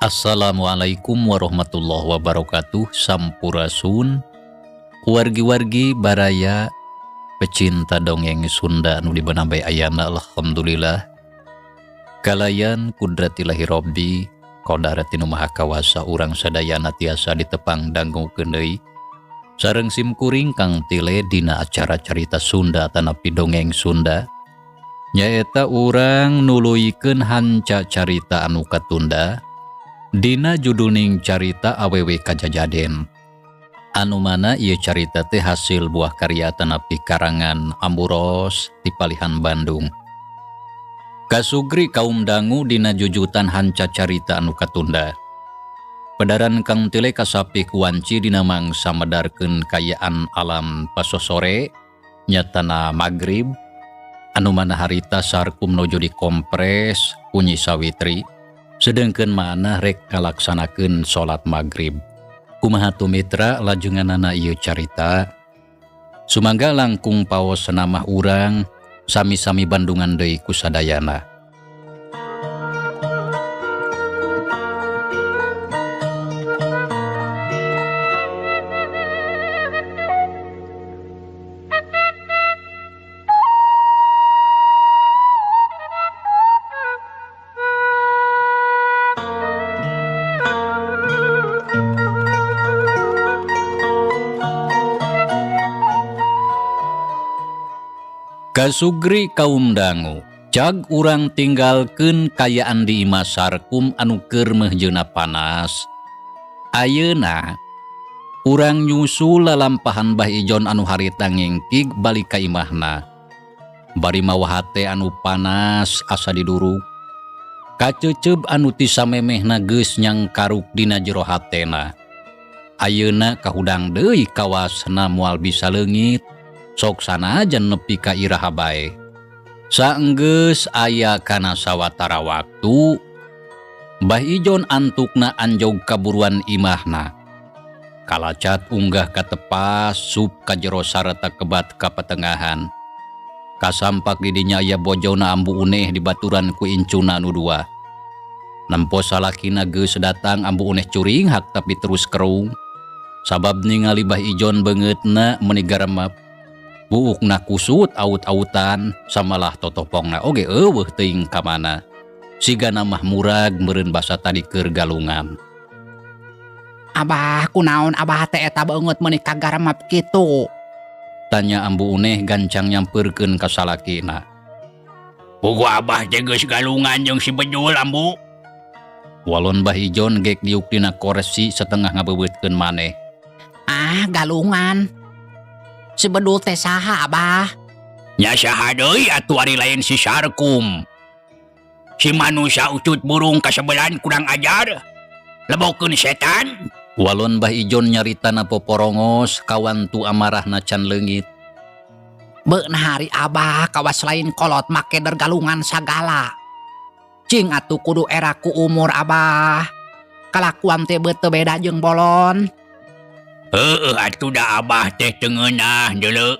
Assalamualaikum warahmatullahi wabarakatuh. Sampurasun wargi-wargi baraya pecinta dongeng Sunda anu di mana bae ayana. Alhamdulillah, kalayan kudratillahi robbi kodarat nu maha kawasa, urang sadayana tiasa ditepang dangukeun deui sareng sim kuring Kang Tile dina acara carita Sunda tanapi dongeng Sunda, nyaeta urang nuluykeun hanca carita anu katunda dina judulning carita Awewe Kajajaden, anu mana ieu carita teh hasil buah karya tanapi karangan Ambu Ros di palihan Bandung. Kasugri kaum dangu dina jujutan hanca carita anu katunda. Pedaran Kang Tile kasapih wanci dina mangsa medarkeun kayaan alam pasosore, nyatana magrib, anu mana harita Sarkum nuju dikompres ku Nyi Sawitri, sedengkeun manah rek ngalaksanakeun salat magrib. Kumaha tuh, mitra, lajenganana ieu carita? Sumangga langkung paos namah urang sami-sami bandungan deui ku sadayana. Kasugri kaum dangu, cag urang tinggalkeun kayaan di imah Sarkum anu keur meuhjeuna panas. Ayeuna urang nyusul lalampahan Bah Ijon anu harita ngingkig balik ka imahna. Bari mawa hate anu panas asa diduruk. Kaceceb anu ti samemehna geus nyangkaruk dina jero hatena. Ayeuna kahudang deui kawasna moal bisa leungit. Sok sanajan nepi ka iraha bae. Saenggeus aya kana sawatara waktu, Bah Ijon antukna anjog kaburuan imahna. Kalacat unggah katepas sup ka jero sarta kebat ka petengahan. Kasampak di dinya aya bojona Ambu Uneh dibaturan ku incuna nu dua. Nempo salakina geus datang, Ambu Uneh curinghak tapi terus kerung. Sabab ningali Bah Ijon beungeutna meuni garemep. Buukna kusut aut-autan, samalah totopongna oge euweuh teuing ka mana. Sigana mah murag meureun basa tadi keur galungan. Abah, kunaon abah teh eta beungeut meuni kagaremep kitu? Tanya Ambu Uneh gancang nyampeurkeun ka salakina. Puguh abah teh geus galungan jeung si Bedul, Ambu. Walon Bah Ijon gek diuk dina korsi setengah ngabeubeutkeun maneh. Ah, galungan. Si Bedul teh saha, Abah? Nya saha deui atuh ari lain si Sarkum. Si manusia ucut burung kasebelan kurang ajar. Lebokeun setan. Walon Bah Ijon nyaritana poporongos kawantu amarahna can leungit. Beunah ari abah kawas lain kolot make der galungan sagala. Cing atuh kudu era ku umur, Abah. Kalakuan teh beut teu beda jeung bolon. Heueuh atuh, da abah teh teu ngeunah deuleu.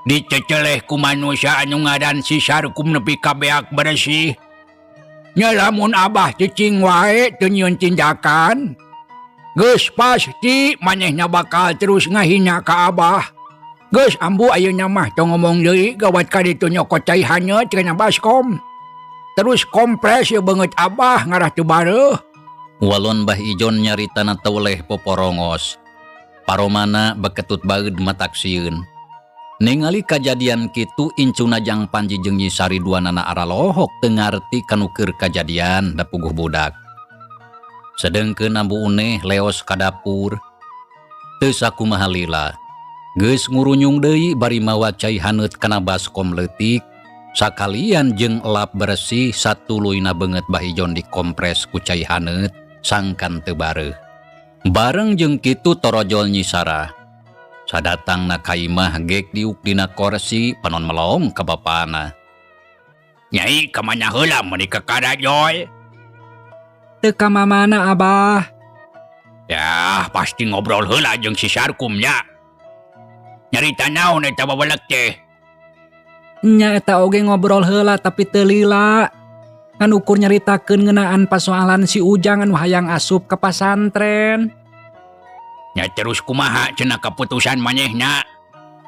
Diceceleh ku manusia anu ngaran si Sarkum nepi ka beak beresih. Nya lamun abah cicing wae teu nyieun tindakan, geus pasti manehna bakal terus ngahina ka abah. Geus, Ambu, ayeuna mah tong ngomong deui, gawat ka ditu nyokot cai hanyeut kana baskom. Terus kompres ya beungeut Abah ngarah teu bareuh. Walon Bah Ijon nyaritana teweleh poporongos. Paromana beketut baeud matak sieun. Ningali kajadian kitu, incuna Jang Panji jeung Nyi Sari duanana aralohok, teu ngarti kanu keur kajadian, da puguh budak. Sedengkeun Ambu Uneh leos ka dapur. Teu sakumaha lila. Geus ngurunyung deui bari mawa cai haneut kana baskom leutik sakalian jeung elap bersih. Satuluyna beungeut Bah Ijon dikompres ku cai haneut sangkan teu bareuh. Bareng jeung kitu torojol Nyi Sarah. Sadatangna ka imah, gek diuk dina korsi, panon melong ka bapana. Nyai, kamana heula meuni kakarajoy? Teu ka mamana, Abah. Ya, pasti ngobrol heula jeung si Sarkum nya. Nyarita naon eta babelek teh? Nya, eta oge ngobrol heula, tapi teu lila. Ngan ukur nyaritakeun ngeunaan pasoalan si Ujang anu hayang asup ka pasantren. Nya, terus kumaha cenah keputusan manehna?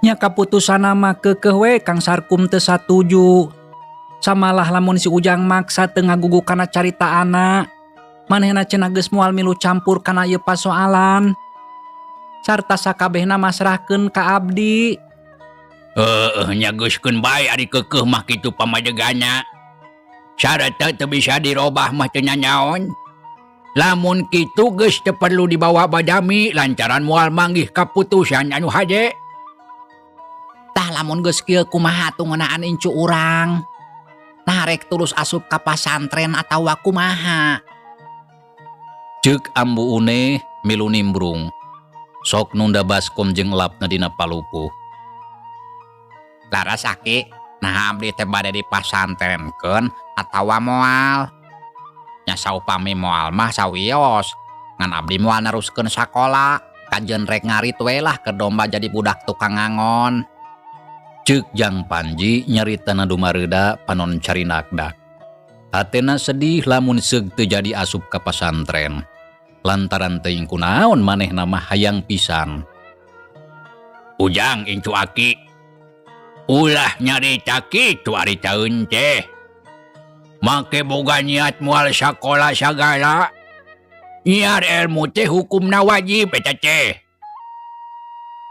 Nya, kaputusanna mah keukeuh we Kang Sarkum teu satuju. Samalah lamun si Ujang maksa teu ngagugu kana caritaana. Manehna cenah geus moal milu campur kana ieu pasoalan. Sarta sakabehna masrahkeun ka abdi. Heueuh nya, geuskeun bae ari keukeuh mah kitu pamadeganna. Syarat teu bisa dirobah mah teu nanaon. Lamun kitu geus teu perlu dibawa badami lantaran moal manggih kaputusan anu hade. Tah, lamun geus kieu kumaha atuh ngeunaan incu urang? Nah, rek terus asup ka pasantren atawa kumaha? Ceuk Ambu Uneh milu nimbrung. Sok nunda baskom jeung elapna dina palupuh. Laras, Aki, nah abdi teh bade dipasantrenkeun atawa moal? Nya, saupami moal mah sawios. Ngan abdi moal neruskeun sakola. Kajeun rek ngarit we lah ke domba, jadi budak tukang ngangon. Ceuk Jang Panji nyaritana dumareuda, panon carinakdak. Hatena sedih lamun seug teu jadi asup ka pasantren. Lantaran teuing kunaon manehna mah hayang pisan. Ujang, incu Aki. Ulah nyarita kitu ari taeun teh. Make boga niat moal sakola sagala. Nyiar ilmu teh hukumna wajib eta teh.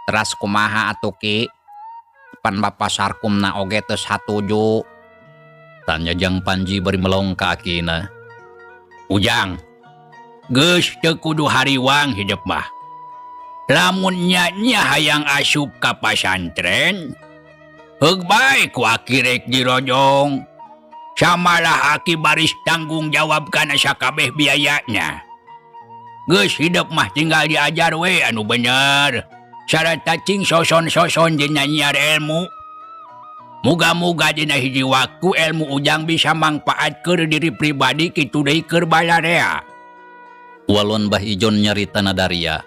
Teras kumaha atuh, Ki? Pan Bapak Sarkumna oge teu satuju. Tanya Jang Panji bari melong ka akina. Ujang, geus teu kudu hariwang hidup mah. Lamun nya hayang asup ka pasantren, heug bae ku aki rek dirojong. Samalah aki baris tanggung jawab kana sakabeh biayanya. Geus, hidup mah tinggal diajar we anu bener. Sarata cing soson-soson dina nyiar ilmu. Muga-muga dina hiji waktu ilmu Ujang bisa mangpaat keur diri pribadi, kitu deui keur balarea. Walon Bah Ijon nyarita nadaria.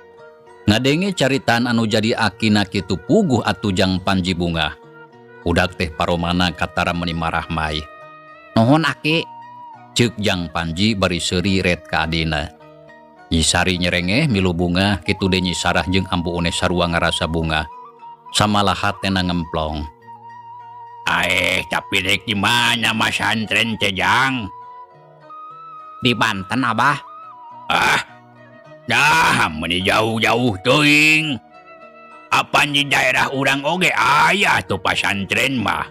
Ngadenge caritaan anu jadi akina kitu, puguh atuh Jang Panji bungah. Udak teh paromana katara meuni marahmai. Nuhun, Aki. Ceuk Jang Panji bari seuri ret ka adina. Nyi Sari nyerengeh milu bungah, kitu deui Nyi Sarah jeung Ambu Uneh sarua ngarasa bungah. Samalah hatena ngemplong. Aeh, tapi rek di mana masantren teh, Jang? Di Banten, Abah. Ah, dah meuni jauh-jauh teuing. Apan di daerah urang oge aya tuh pasantren mah?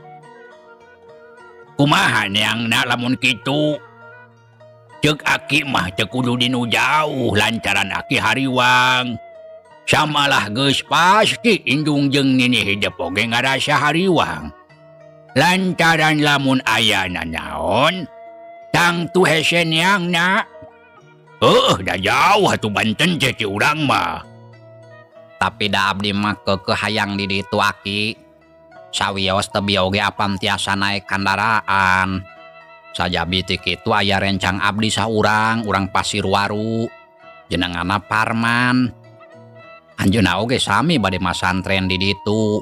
Kumaha neangna lamun kitu? Ceuk aki mah teu kudu dinu jauh lantaran aki hariwang. Samalah geus pasti indung jeung nini hidup oge ngarasa hariwang. Lantaran lamun aya nanaon, tangtu hese neangna. Heuh, da jauh atuh Banten teh ti urang mah. Tapi da abdi mah keukeuh hayang di ditu, Aki. Sawios tebi oge apam tiasa naik kandaraan. Sajabi ti kitu aya rencang abdi saurang, urang Pasirwaru. Jenengana Parman. Anjeunna oge sami bade masantren di ditu.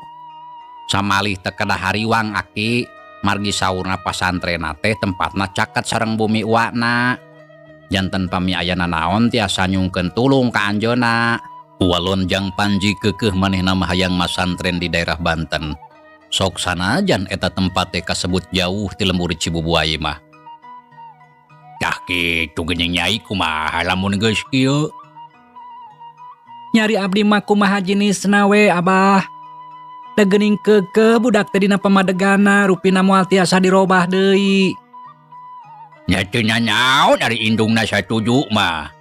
Samalih teu kedah hariwang, Aki, margi saurna pasantrenna teh tempatna caket sareng bumi uakna. Janten pami aya nanaon tiasa nyungkeun tulung ka anjeunna. Walon Jang Panji keukeuh manehna mah hayang masantren di daerah Banten. Sok sanajan eta tempat teh kasebut jauh ti lembur Cibubuai mah. Tah kitu geuning Nyai kumaha lamun geus kieu? Nyari abdi mah kumaha jenisna we Abah. Da geuning keukeuh budak teh dina pamadegana rupina moal tiasa dirobah deui. Nya teu nanaon ari indungna satuju mah.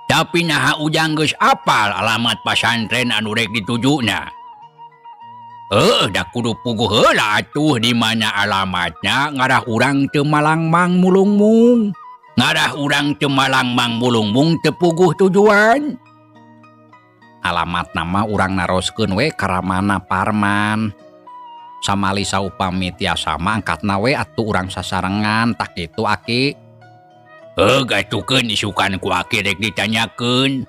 Tapi naha ujang geus apal alamat pasantren anu rek ditujuna. Heuh da kudu puguh heula atuh di mana alamatna ngarah urang teu malangmang mulungmung. Ngarah urang teu malangmang mulungmung teu puguh tujuan. Alamatna mah urang naroskeun we ka ramana Parman. Samali saupami tiasa mah angkatna we atuh urang sasarengan tah kitu aki. Heuh gatukeun isukan ku aki rek ditanyakeun.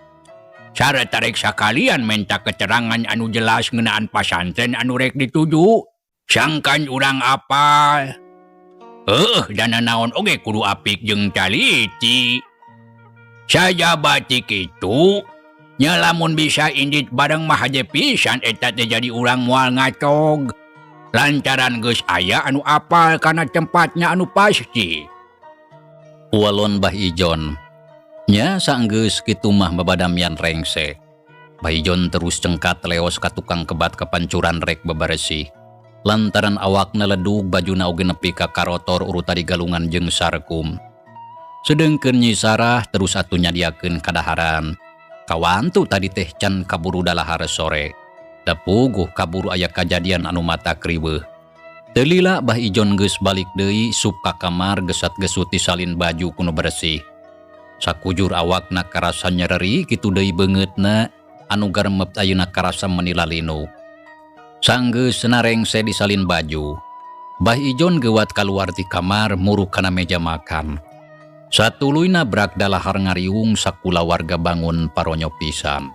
Sarta rek sakalian menta keterangan anu jelas ngeunaan pasantren anu rek dituju. Sangkan urang apal. Heuh da nanaon oge kudu apik jeung taliti. Sajaba ti kitu, nya lamun bisa indit bareng mah haje pisan eta teh jadi urang moal ngacog. Lantaran geus aya anu apal kana tempatnya anu pasti. Walon Bah Ijon. Nya saenggeus kitu mah babadamian rengse. Bah Ijon terus cengkat leos ka tukang kebat kapancuran rek beberesih. Lantaran awakna ledug bajuna oge nepi ka karotor uruta di galungan jeung Sarkum. Sedengkeun Nyi Sarah terus atuh nyadiakeun kadaharan. Kawantu tadi teh can kaburu dalahar sore. Da puguh kaburu aya kajadian anu mata kriweuh. Teu lila Bah Ijon geus balik deui sup ka kamar gesat-gesut disalin baju kuno bersih. Sakujur awakna karasa nyereri kitu deui beungeutna anu garemep ayeuna karasa menila linu. Sanggeus narengse disalin baju. Bah Ijon geuwat kaluar ti kamar muruk kana meja makan. Satuluyna brak dalahar ngariung sakulawarga bangun paronyo pisan.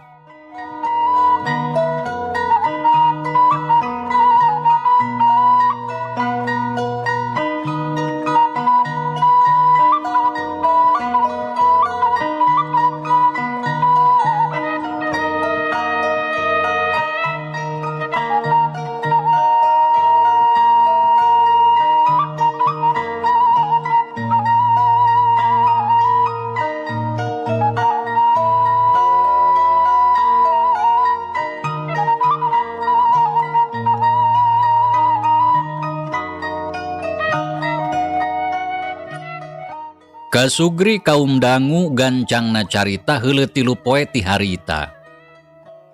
Kasugri kaum dangu gancangna carita heuleuh tilu poe ti harita.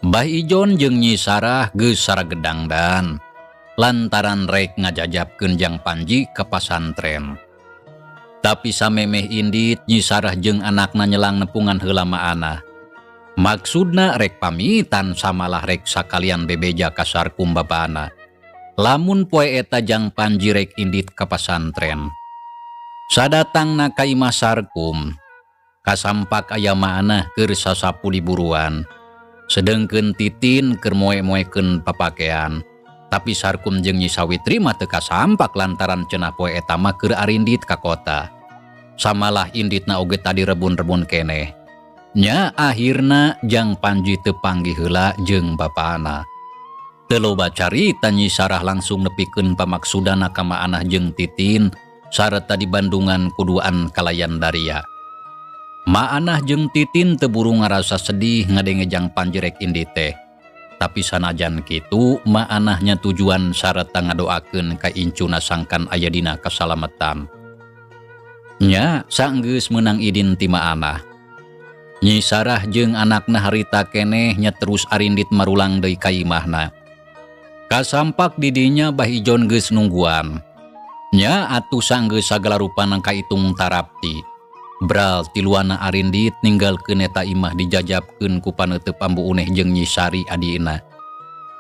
Bah Ijon jeung Nyi Sarah geus saragedangdan lantaran rek ngajajabkeun Jang Panji ka pasantren. Tapi samemeh indit Nyi Sarah jeung anakna nyelang nepungan heula maanah. Maksudna rek pamitan samalah rek sakalian bebeja ka Sarkum bapana. Lamun poe eta Jang Panji rek indit ka pasantren. Sadatangna ka imah Sarkum, kasampak aya maanah keur sasapu di buruan. Sedengkeun Titin keur moe-moekeun papakean. Tapi Sarkum jeung Nyi Sawitri mah teu kasampak lantaran cenah poe eta mah keur arindit ka kota. Samalah inditna oge tadi rebun-rebun keneh. Nya akhirna Jang Panji teu panggih heula jeung bapana. Teu loba carita Nyi Sarah langsung nepikeun pamaksudana ka maanah jeung Titin sarta di Bandungan kuduan kalayan daria. Maanah jeung Titin teu buru ngarasa sedih ngadenge Jang Panji rek indit teh. Tapi sanajan kitu maanahnya tujuan sarta ngadoakeun ka incuna sangkan aya dina kasalamatan. Nya sanggeus meunang idin ti maanah. Nyi Sarah jeung anakna harita keneh nya terus arindit marulang deui ka imahna. Kasampak di dinya Bah Ijon geus nungguan. Nya atuh sanggeus sagala rupana kaitung tarapti. Bral tiluana arindit ninggalkeun eta imah dijajabkeun ku paneuteub Ambu Uneh jeung Nyi Sari adina.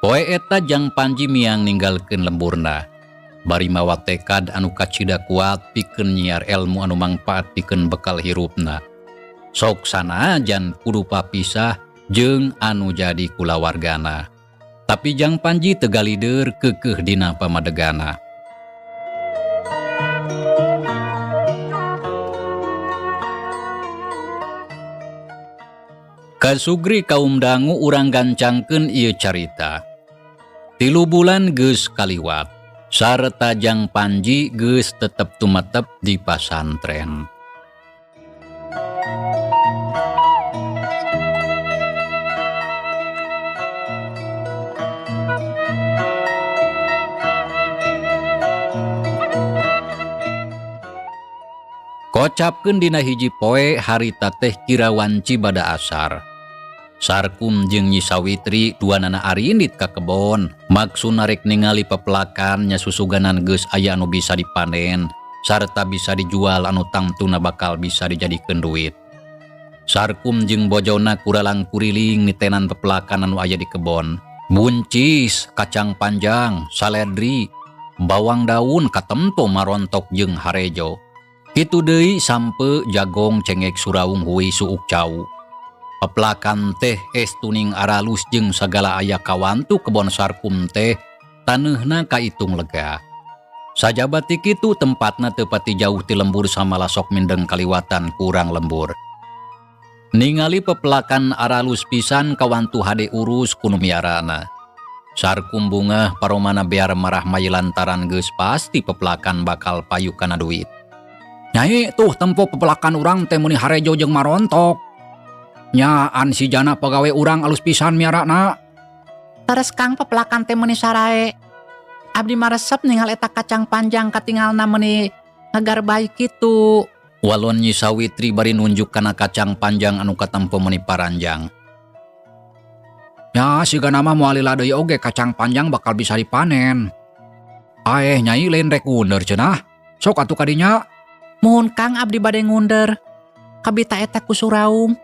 Poe eta Jang Panji miang ninggalkeun lemburna. Bari mawa tekad anu kacida kuat pikeun nyiar elmu anu mangpaat pikeun bekal hirupna. Sok sanajan kudu papisah jeung anu jadi kulawargana. Tapi Jang Panji teu galider keukeuh dina pamadegana. Kasugri kaum dangu urang gancangkeun ieu carita. 3 bulan geus kaliwat. Sarta Jang Panji geus tetep tumetep di pasantren. Kocapkeun dina hiji poe harita teh kira wanci bada asar. Sarkum jeung Nyi Sawitri duanana arindit ka kebon, maksudna rek ningali pepelakan nya susuganan geus aya anu bisa dipanen sarta bisa dijual anu tangtuna bakal bisa dijadikeun duit. Sarkum jeung bojona kuralang kuriling nitenan pepelakan anu aya di kebon. Buncis, kacang panjang, saledri, bawang daun katempo marontok jeung harejo. Kitu deui sampe jagong cengek suraung hui suuk cau. Pepelakan teh es tuning aralus jeung sagala aya kawantu kebon Sarkum teh taneuhna kaitung lega. Sajaba ti kitu tempatna teu pati jauh ti lembur samalah sok mindeng kaliwatan kurang lembur. Ningali pepelakan aralus pisan kawantu hade urus ku nu miarana. Sarkum bungah paromana bear marah mai lantaran geus pasti pepelakan bakal payu kana duit. Nyai tuh tempo pepelakan urang teh meuni harejo jeung marontok. Nyaan si jana pagawe urang alus pisan miarana. Teres Kang pepelakan teh meuni sarae. Abdi mah resep ningal eta kacang panjang katingalna meuni ngegar bae kitu. Walon Nyi Sawitri bari nunjuk kana kacang panjang anu katempo meuni paranjang. Nya sigana mah moal lila deui oge kacang panjang bakal bisa dipanen. Aeh nyai lain rek ngunder cenah. Sok atuh kadinya. Muhun Kang abdi bade ngunder. Kabita eta ku suraung.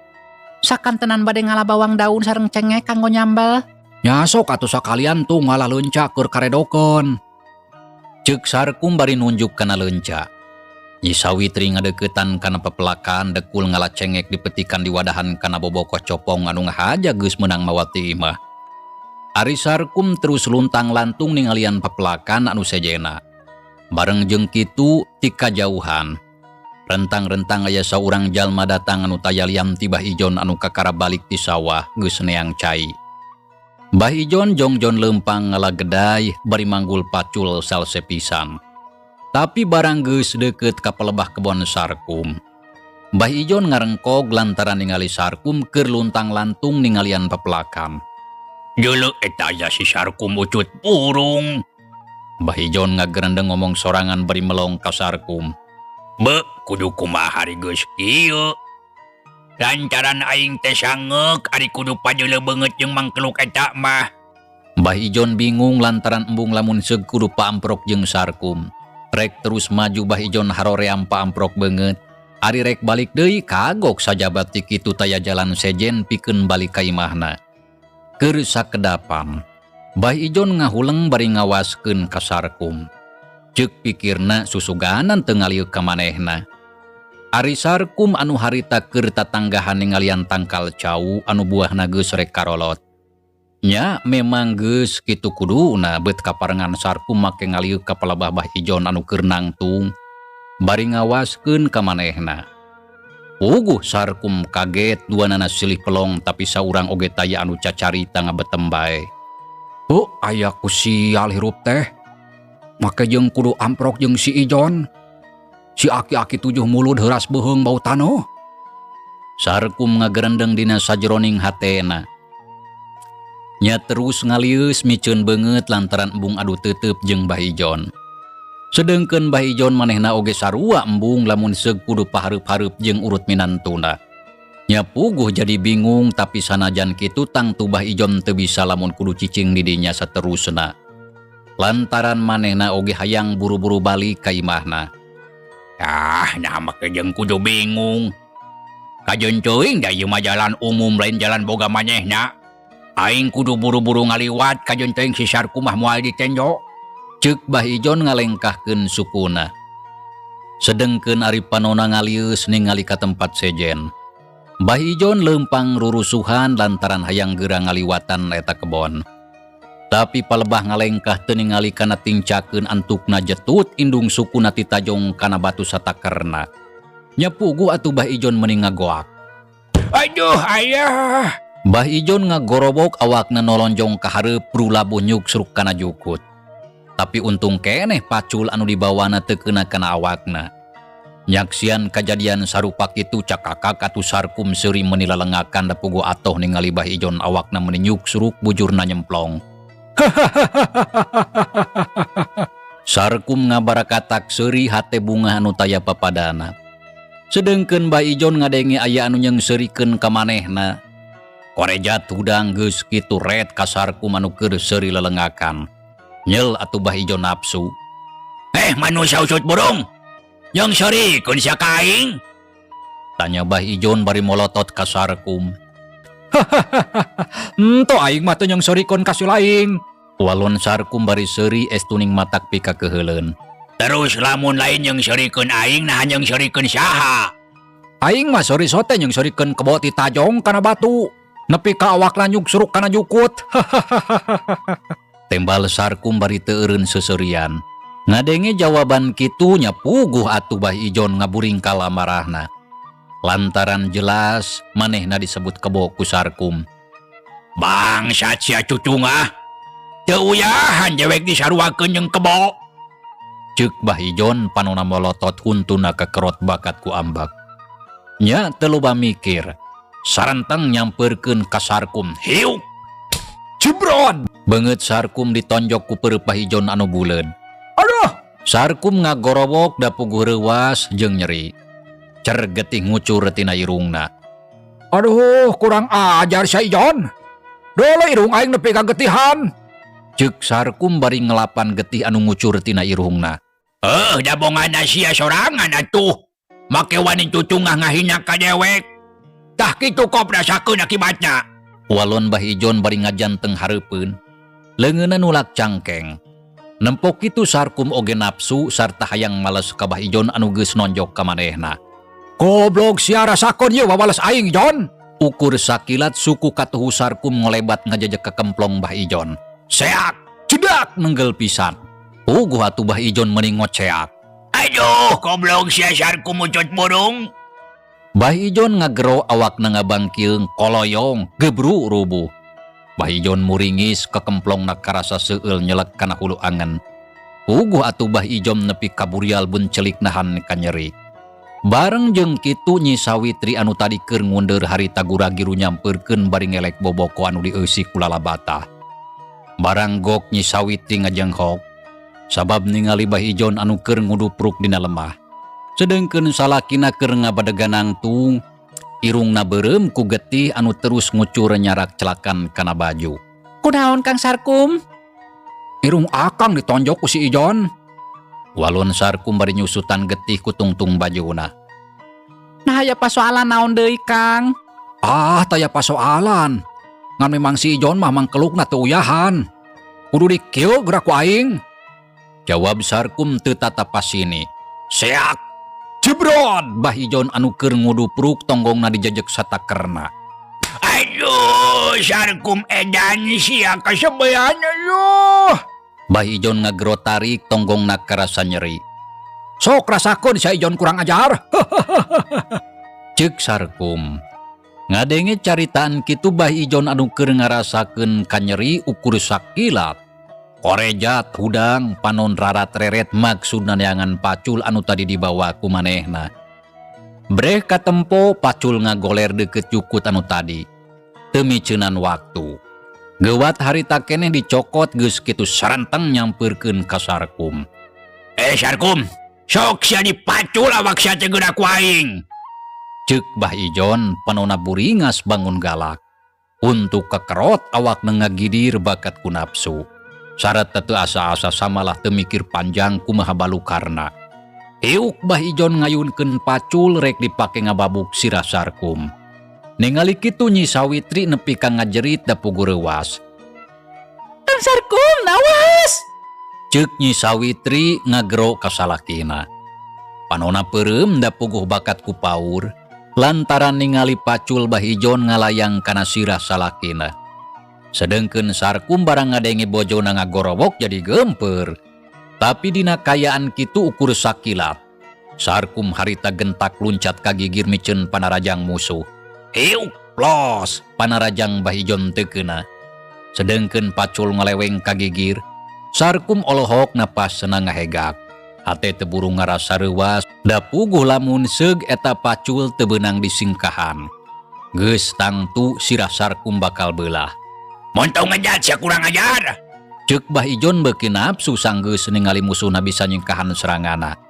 Sakantenan bade ngala bawang daun sareng cengek kanggo nyambel. Nya sok atuh sakalian tuh ngala leunca keur karedokeun. Ceuk Sarkum bari nunjuk kana leunca. Nyi Sawitri ngadeukeutan kana pepelakan dekul ngala cengek dipetikan di wadahan kana bobokoh copong anu ngahaja geus meunang mawa ti imah. Ari Sarkum terus luntang-lantung ningalian pepelakan anu sejena. Bareng jeung kitu ti kajauhan. Rentang-rentang aya saurang jalma datang anu taya liam ti Bah Ijon anu kakara balik ti sawah geus neang cai. Bah Ijon jongjon leumpang ngalagedai bari manggul pacul salse pisan. Tapi barang geus deukeut ka pelebah kebon Sarkum. Bah Ijon ngarengkog lantaran ningali Sarkum keur luntang-lantung ningalian pepelakan. Deuleu eta aya si Sarkum ucut burung. Bah Ijon ngagerendeng ngomong sorangan bari melong ka Sarkum. Be, kudu kumaha ari geus kieu. Lantaran aing teh sangeuk ari kudu pajeuleuh beungeut jeung mangkeluk eta mah. Bah Ijon bingung lantaran embung lamun seug kudu paamprok jeung Sarkum. Rek terus maju Bah Ijon haroream paamprok beungeut. Ari rek balik deui kagok sajabat ti kitu taya jalan sejen pikeun balik ka imahna. Keur sakedapan, Bah Ijon ngahuleng bari ngawaskeun ka Sarkum. Ceuk pikirna susuganan teu ngalieu ka manehna. Ari Sarkum anu harita keur tatanggahan ningalian tangkal cau anu buahna geus rek karolot. Nya memang geus kitu kuduna beut kaparengan Sarkum make ngalieu ka palebah Bah Ijon anu keur nangtung bari ngawaskeun ka manehna. Puguh Sarkum kaget duanana silih pelong tapi saurang oge taya anu cacarita ngabetem bae. Oh, aya ku sial hirup teh. Make jeung kudu amprok jeung si Ijon. Si aki-aki 7 mulud heuras beuheung bau tanoh. Sarkum ngagerendeng dina sajroning hatena. Nya terus ngalieus miceun beungeut lantaran embung adu teuteup jeung Bah Ijon. Sedengkeun Bah Ijon manehna oge sarua embung lamun seug kudu pahareup-hareup jeung urut minantuna. Nya puguh jadi bingung tapi sanajan kitu tangtu Bah Ijon teu bisa lamun kudu cicing di dinya saterusna. Lantaran manehna oge hayang buru-buru balik ka imahna. Ah, nah make jeung kudu bingung. Kajeun teuing da ieu mah jalan umum lain jalan boga manehna. Aing kudu buru-buru ngaliwat kajeun teuing si Sarkum mah moal ditenjo. Ceuk Bah Ijon ngalengkahkeun sukuna. Sedengkeun ari panona ngalieus ningali ka tempat sejen. Bah Ijon leumpang rurusuhan lantaran hayang geura ngaliwatan eta kebon. Tapi palebah ngalengkah teu ningali kana tincakeun antukna jetut indung sukuna titajong kana batu satakerna. Nya puguh atuh Bah Ijon meuni ngagoak. Aduh ayah. Bah Ijon ngagorobok awakna nolonjong ka hareup rulabuh nyuksruk kana jukut. Tapi untung keneh pacul anu dibawana teu keuna kana awakna. Nyaksian kajadian sarupa kitu cakakak atuh Sarkum seuri meuni lalengakan da puguh atoh ningali Bah Ijon awakna meuni nyuksuruk bujurna nyemplong. Sarkum ngabarakatak seuri hate bungah anu taya papadana. Sedengkeun Bah Ijon ngadenge aya anu nyeungseurikeun ka manehna. Korejat hudang geus kitu ret ka Sarkum anu keur seuri lelengakan. Nyel atuh Bah Ijon nafsu. Eh manusia usut burung. Nyeungseurikeun sia ka aing? Tanya Bah Ijon bari molotot ka Sarkum. Henteu aing mah teu nyeungseurikeun ka si laing. Walon Sarkum bari seuri estuning matak pikakeuheuleun. Terus lamun lain nyeungseurikeun aing naha nyeungseurikeun saha? Aing mah seuri sote nyeungseurikeun kebo ti tajong kana batu. Nepi ka awakna nyuksuruk kana jukut. Tembal Sarkum bari teu eureun seuseurian. Ngadenge jawaban kitu nya puguh atuh Bah Ijon ngaburingkal amarahna. Lantaran jelas manehna disebut kebo ku Sarkum. Bangsat sia cucungah. Teu uyahan dewek disaruakeun jeung kebo. Ceuk Bah Ijon panona molotot huntuna kekerot bakat ku ambak. Nya teu loba mikir. Sarenteng nyampeurkeun ka Sarkum. Hiuk. Jebron. Beungeut Sarkum ditonjok ku peureup Bah Ijon anu buleud. Aduh! Sarkum ngagorowok da puguh reuwas jeung nyeri. Cer getih ngucur tina irungna. Aduh, kurang ajar sia Ijon. Dole irung aing nepi ka getihan. Ceuk Sarkum bari ngelapan getih anu ngucur tina irungna. Eh, da bongana sia sorangan atuh. Make wani cucungah ngahina ka dewek. Tah kitu kop rasakeun akibatna. Walon Bah Ijon bari ngajanteng hareupeun. Leungeunna nulak cangkeng. Nempok kitu Sarkum oge nafsu sarta hayang males ka Bah Ijon anu geus nonjok ka manehna. Goblok sia rasakeun ieu wawales aing Jon. Ukur sakilat suku katuhu Sarkum ngolebat ngajejek ka kemplong Bah Ijon. Seak, Cedak nenggel pisan. Puguh atuh Bah Ijon meuni ngoceak. Aduh, goblok sia Sarkum ucut burung. Bah Ijon ngagero awakna ngabangkieung koloyong gebru rubuh. Bah Ijon muringis kekemplongna karasa seueul nyelek kana hulu angen. Puguh atuh Bah Ijon nepi kaburial buncelik nahan kanyeri. Bareng jeung kitu Nyi Sawitri anu tadi keur ngundeur harita guragiru nyampeurkeun bari ngelek boboko anu dieusi ku lalabata. Barang gok Nyi Sawitri ngajenghok sabab ningali Bah Ijon anu keur ngudupruk dina lemah. Sedengkeun salakina keur ngabadegan nangtung, irungna beureum ku getih anu terus ngucur nyarak celakan kana baju. Kunaon Kang Sarkum? Irung akang ditonjok ku si Ijon. Walon Sarkum bari nyusutan getih ku tungtung bajuna. Nah aya pasoalan naon deui Kang? Ah, taya pasoalan. Ngan memang si Ijon mah mangkelukna teu uyahan. Kudu dikieu geura ku aing. Jawab Sarkum teu tatapasini. Seak. Jebron. Bah Ijon anu keur ngudupruk tonggongna dijejek satakerna. Aduh, Sarkum edan sia kasebean aduh. Bah Ijon ngagero tarik tonggongna karasa nyeri. Sok rasakeun sia Ijon kurang ajar. Ceuk Sarkum. Ngadenge caritaan kitu Bah Ijon anu keur ngarasakeun kanyeri ukur sakilat. Korejat hudang panon rarat reret maksudna neangan pacul anu tadi dibawa ku manehna. Breh katempo pacul ngagoler deukeut jukut anu tadi. Teu miceunan waktu. Geuwat harita keneh dicokot geus kitu sarenteng nyampeurkeun ka Sarkum. Eh Sarkum, sok sia dipacul awak sia teh geura ku aing. Ceuk Bah Ijon panona buringas bangun galak. Untuk kekerot awakna ngagidir bakat ku nafsu. Syarat teu asa-asa samalah teu mikir panjang kumaha balukarna. Iuk Bah Ijon ngayunkeun pacul rek dipake ngababuk sirah Sarkum. Ningali kitu Nyi Sawitri nepi ka ngajerit da puguh reuwas. Kang Sarkum nawas. Ceuk Nyi Sawitri ngagero ka salakina. Panona peureum da puguh bakat ku paur lantaran ningali pacul Bah Ijon ngalayang kana sirah salakina. Sedengkeun Sarkum barang ngadenge bojona ngagorowok jadi gemper. Tapi dina kayaan kitu ukur sakilat. Sarkum harita gentak luncat ka gigir miceun panarajang musuh. Hiuk, plos, panarajang Bah Ijon teu keuna. Sedengkeun pacul ngaleweng ka gigir. Sarkum olohok napasna ngahegak. Hate teu buru ngarasa reuwas, da puguh lamun seug eta pacul teu beunang disingkahan. Geus tangtu sirah Sarkum bakal beulah. Montong ngejat sia kurang ajar. Ceuk Bah Ijon beuki nafsu sanggeus ningali musuhna bisa nyingkahan serangana.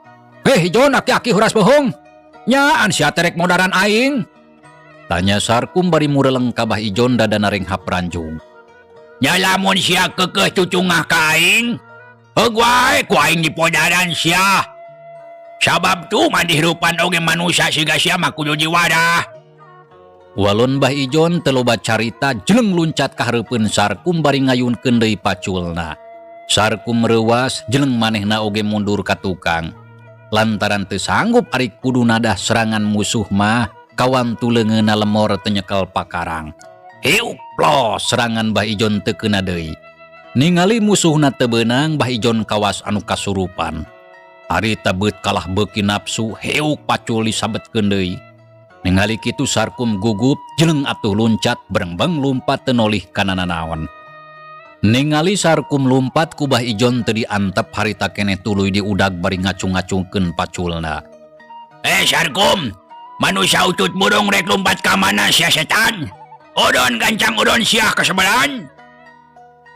Heh Ijon aki-aki huras bohong. Nyaan sia terek modaran aing. Tanya Sarkum bari mureleng ka Bah Ijon dadana renghap ranjug. Nya lamun sia keukeuh cucungah ka aing, heug wae ku aing dipodaran sia. Sabab tu mah dihirupan oge manusia siga sia mah kudu jiwadah. Walon Bah Ijon teu loba carita jeleng luncat ka hareupeun Sarkum bari ngayunkeun deui paculna. Sarkum reuwas jeleng manehna oge mundur ka tukang. Lantaran teu sanggup ari kudu nadah serangan musuh mah kawantu leungeunna lemor teu nyekel pakarang. Hiup plos serangan Bah Ijon teu keuna deui. Ningali musuhna teu beunang Bah Ijon kawas anu kasurupan. Harita beut kalah beuki nafsu heuk pacul disabetkeun deui. Ningali kitu Sarkum gugup jeleng atuh luncat berengbeng lumpat teu nolih kana nanaon. Ningali Sarkum lumpat ku Bah Ijon teu diantep harita keneh tuluy diudag bari ngacung-ngacungkeun paculna. Sarkum, manusia utut burung rek lumpat ka mana sia setan? Odon gancang odon sia kesebelan.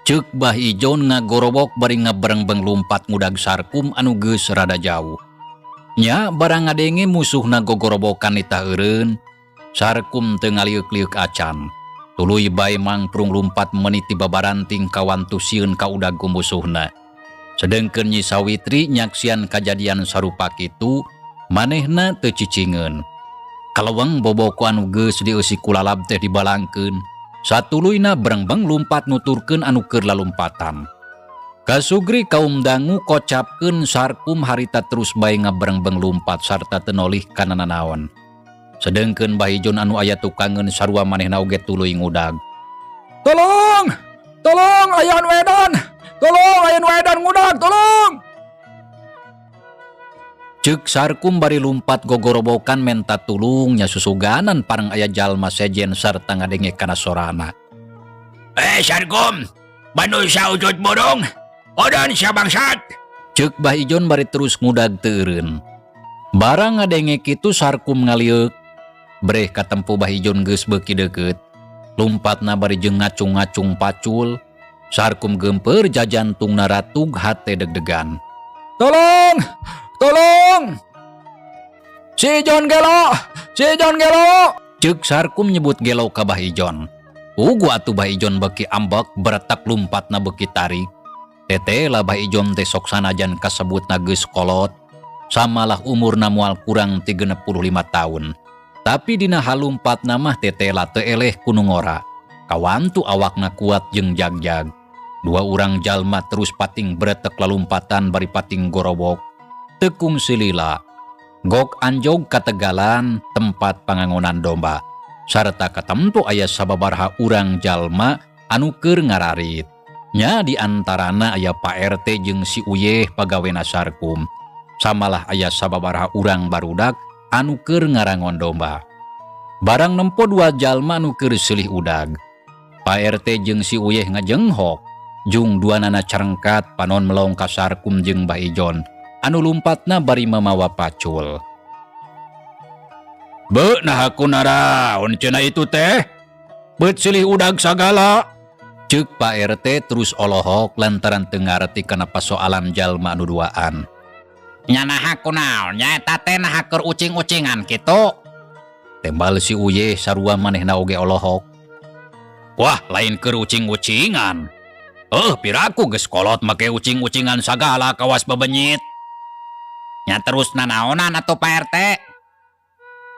Ceuk Bah Ijon ngagorobok bari ngaberengbeng lumpat ngudag Sarkum anu geus rada jauh. Nya barang ngadenge musuhna gogorobokan nitah eureun, Sarkum teu ngalieuk-lieuk acan. Tuluy bae mangprung lumpat meniti babaranting kawantu sieun ka udag ku musuhna. Sedengkeun Nyi Sawitri nyaksian kajadian sarupa kitu, manehna teu cicingeun. Kaleweng boboko anu geus dieusi ku lalab teh dibalangkeun, satuluyna berengbeng lumpat nuturkeun anu keur lalumpatan. Kasugri kaum dangu kocapkeun Sarkum harita terus bae ngaberengbeng lumpat sarta teu nolih kana nanaon. Sedengkeun Bah Ijon anu aya tukangeun sarua manehna oge tuluy ngudag. Tolong! Tolong aya anu edan! Tolong aya anu edan ngudag, tolong! Ceuk Sarkum bari lumpat gogorobokan menta tulung nya susuganan pareng aya jalma sejen sarta ngadenge kana sorana. Sarkum, manusia utut burung, odon sia bangsat. Ceuk Bah Ijon bari terus ngudag teu eureun. Barang ngadenge kitu Sarkum ngalieuk, breh katempu Bah Ijon geus beuki deukeut. Lumpatna bari jeung ngacung-ngacung pacul, Sarkum geumpeur jajantungna ratug hate deg-degan. Tolong! Tolong! Si Ijon gelo! Si Ijon gelo! Ceuk Sarkum nyebut gelo ka Bah Ijon. Ugu atuh Bah Ijon beuki ambek beretak lumpatna beuki tarik. Tetela Bah Ijon teh sok sanajan kasebutna geus kolot, samalah umurna moal kurang ti 65 tahun. Tapi dina halumpatna mah tetela teu eleh ku nu ngora. Kawantu awakna kuat jeung jagjag. Dua urang jalma terus pating beretek lalumpatan bari pating gorobok. Tekung silila, gok anjog kategalan tempat pangangonan domba. Sarta katemtu aya sababaraha urang jalma anu keur ngararit. Nya di antarana aya Pak RT jeung si Uyeh pagawena Sarkum. Samalah aya sababaraha urang barudak anu keur ngarangon domba. Barang nempo dua jalma anu keur silih udag. Pak RT jeung si Uyeh ngajenghok. Jung duanana carengkat panon melong ka Sarkum jeung Bah Ijon. Anu lumpatna bari mamawa pacul. Be, nah aku naraon cenah itu teh. Beut silih udag sagala. Ceuk Pak RT terus olohok lantaran teu ngarti kana pasoalan jalma anu duaan. Nya naha kunaon nya eta teh naha keur ucing-ucingan kitu. Tembal si Uyeh sarua manehna oge olohok. Wah, lain keur ucing-ucingan. Piraku geus kolot make ucing-ucingan sagala kawas bebenyit. Nya terus nanaonan atuh Pak RT.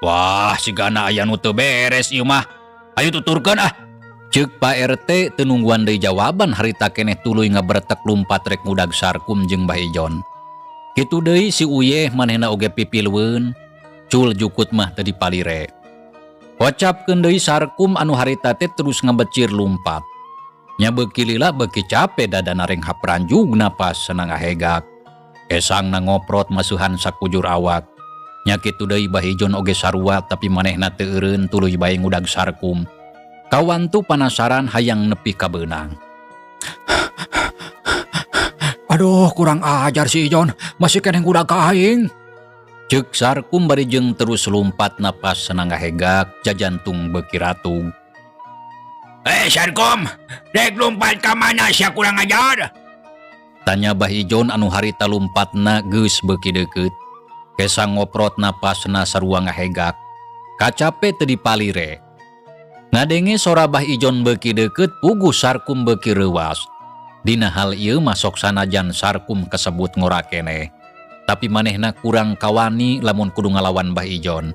Wah, sigana aya nu teu beres ieu mah. Ayo tuturkeun ah. Ceuk Pak RT teu nungguan deui jawaban harita keneh tuluy ngaberetek lumpat rek ngudag Sarkum jeung Bah Ijon. Kitu deui si Uyeh manehna oge pipilueun, cul jukut mah teu dipalire. Kocapkeun deui Sarkum anu harita teh terus ngabecir lumpat. Nya beuki lila beuki cape dadana renghap ranjug napas senang ngahegak. Esangna ngoprot masuhan sakujur awak. Nya kitu deui Bah Ijon oge sarua tapi manehna teu eureun tuluy bae ngudag Sarkum. Kawantu panasaran hayang nepi ka beunang. Aduh, kurang ajar si Ijon, masih keneh ngudag ka aing. Ceuk Sarkum bari jeung terus lumpat, napasna ngahegak, jajantung beuki ratug. Eh, Sarkum, rek lumpat ka mana sia, kurang ajar? Tanya Bah Ijon anu harita lumpatna geus beuki deukeut. Kesa ngoprot, napasna sarua ngahegak. Kacape teu dipalire. Ngadenge sora Bah Ijon beuki deukeut, puguh Sarkum beuki reuwas. Dina hal ieu mah sok sanajan Sarkum kasebut ngora keneh. Tapi manehna kurang kawani lamun kudu ngalawan Bah Ijon.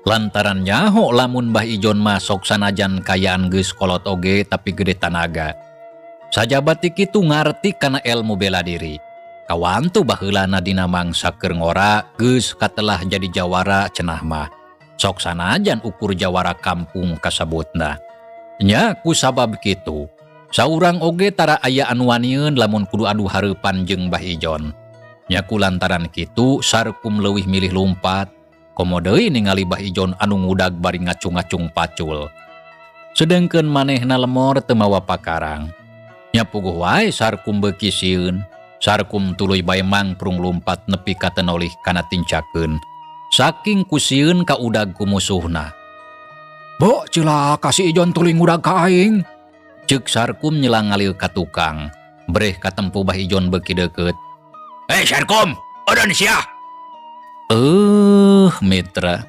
Lantaran nyaho lamun Bah Ijon mah sok sanajan kayaan geus kolot oge, tapi gede tanaga. Sajaba ti kitu ngarti kana ilmu bela diri. Kawantu baheulana dina mangsa keur ngora geus katelah jadi jawara cenah mah. Sok sanajan ukur jawara kampung kasebutna. Nya ku sabab kitu, saurang oge tara aya anu wanieun lamun kudu adu hareupan jeung Bah Ijon. Nya ku lantaran kitu Sarkum leuwih milih lumpat. Komo deui ningali Bah Ijon anu ngudag bari ngacung-ngacung pacul. Sedengkeun manehna lemor, teu mawa pakarang. Nya puguh wae Sarkum beuki sieun. Sarkum tuluy bae mangprung lumpat nepi ka teu nolih kana tincakeun. Saking kusieun kaudag ku musuhna. Bo, cilaka si Ijon tuluy ngudag ka aing. Ceuk Sarkum nyelang ngalil ka tukang. Breh katempo Bah Ijon beuki deukeut. Eh, Sarkum, eureun sia. Eh, mitra.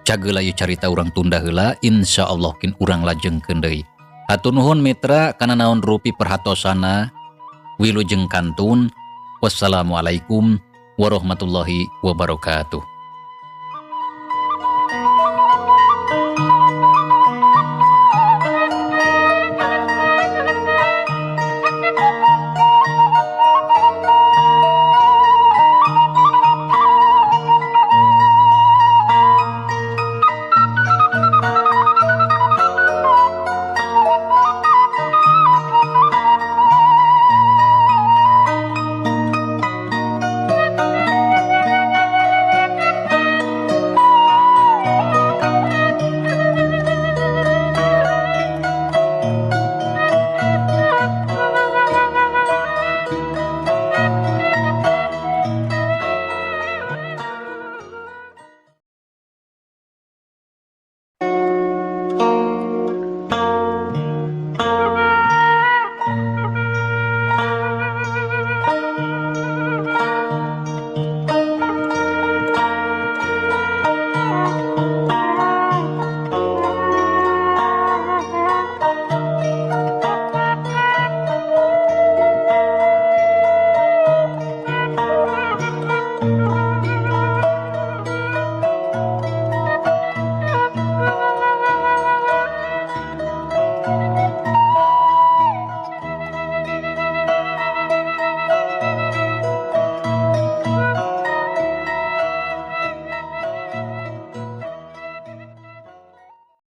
Cageula ieu carita urang tunda heula, insyaallah kin urang lajengkeun deui. Hatur nuhun, mitra, kana naon rupi perhatosana. Wilujeng kantun. Wassalamualaikum warahmatullahi wabarakatuh.